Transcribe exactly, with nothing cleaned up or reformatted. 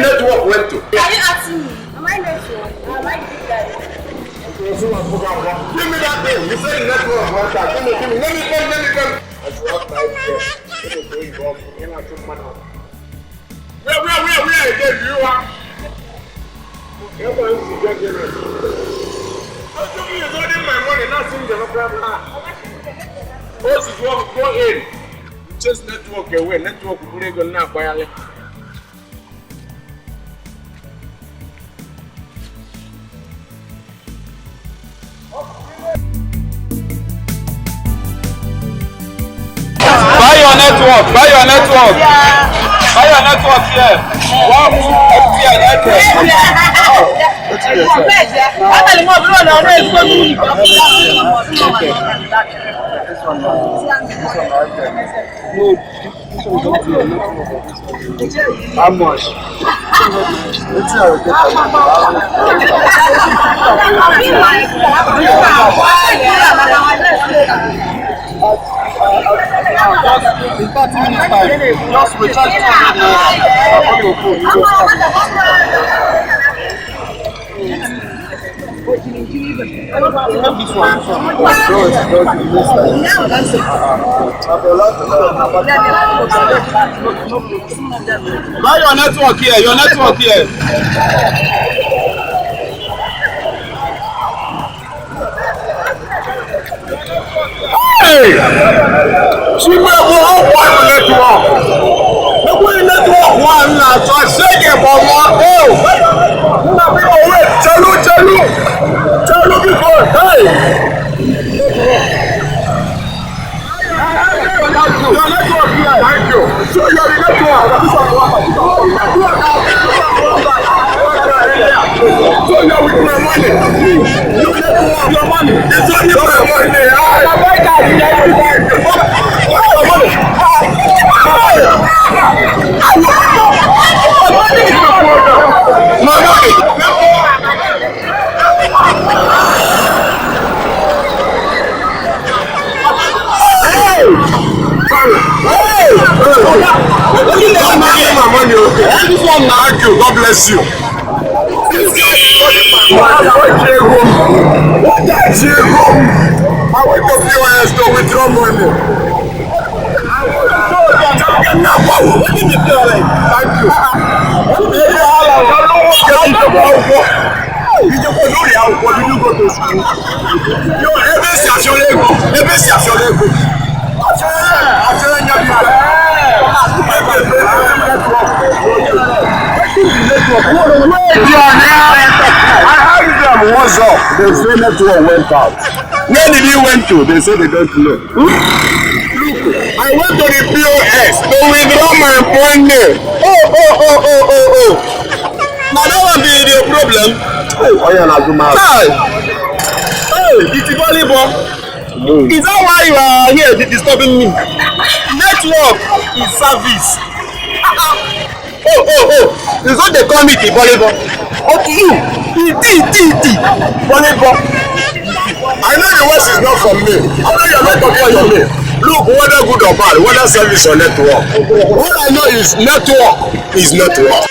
network went to? Are you asking me? Am I network? Am I big daddy? Give me that thing. You say the network went out. Give me, give me. Let me come, let me come. As you have my ear, let me go involve. You know, I took money. Where, where, where, where again do you want? Everyone is getting it. Don't you be holding my money, not seeing the problem. What is wrong? Go in. Just network away. Network will go now quietly. Buy your network, buy your network. Buy your network here. Wow, M T N, M T N. Oh, wetin you dey sell? Okay. This one, this one, this one. No. How much? In thirty minutes time, just recharge two hundred naira. I'll call your phone. You go start. Buy your network here, your network here. Hey! Chimebo, how one network? Every network one na to shake it for more. Oh! Una people wait, chelu, chelu, chelu people, hey! Your network here. Thank you. So your network. So you are with my money. You network, your money. It's only my money. I buy that. My money. Hey! Hey! Hey! Don't give me my money, okay? This one na. Thank you. God bless you. What a J home. What a J home. I went to P O S to withdraw money. Thank you. Ìjọba lórí àwọn ọkọ̀ nínú gbogbo school. Yo, ebe si afiole ego, ebe si afiole ego. Afiole, afiole nyabi. I asked them, "What's up?" They say network went out. Where did he went to? They say they don't know. Look, I went to the P O S to withdraw my money. Oh, oh, oh, oh, oh, oh. Now that one be the problem. Hey, Oya na Zuma. Hi. Hey, it's volleyball. Mm. Is that why you are here di-, disturbing me? Network is service. Ah, ah. Oh, oh, oh. You know they call me the volleyball. But you, the, the, the, the volleyball. I know the West is not from me. I know you're not talking your name. Look, whether good or bad, whether service or network. All I know is network is network.